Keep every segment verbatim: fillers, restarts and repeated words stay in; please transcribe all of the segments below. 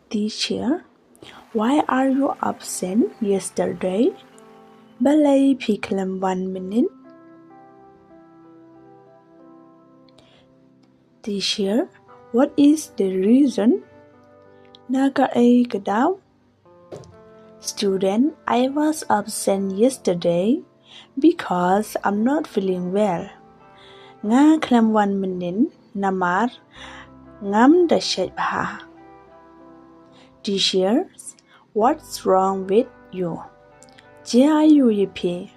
Teacher, why are you absent yesterday? Balei phi khlem wan mynnin? Teacher, what is the reason? Na kaei ka daw? Student, I was absent yesterday because I'm not feeling well. Nga khlem wan mynnin namar ngam da shait bha. Teachers, what's wrong with you? Jia ïa phi?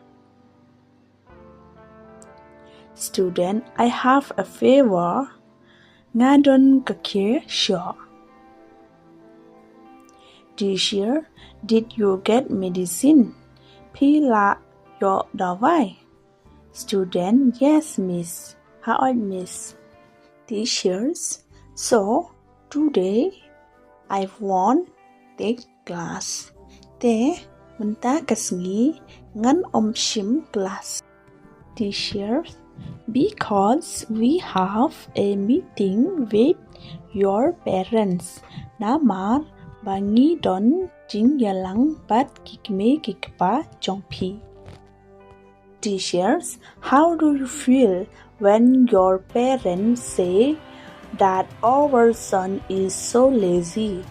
Student, I have a fever. Nga don ka kyirshoh. Teacher, did you get medicine? Phi la ïoh dawai? Student, yes miss. Haoid miss. Teachers, so today I won't take class. Te mynta ka sngi ngan ym shim class. Teachers, because we have a meeting with your parents. Namar ba ngi don jingïalang bad ki kmie ki kpa jong phi. Teachers, how do you feel when your parents say that our son is so lazy?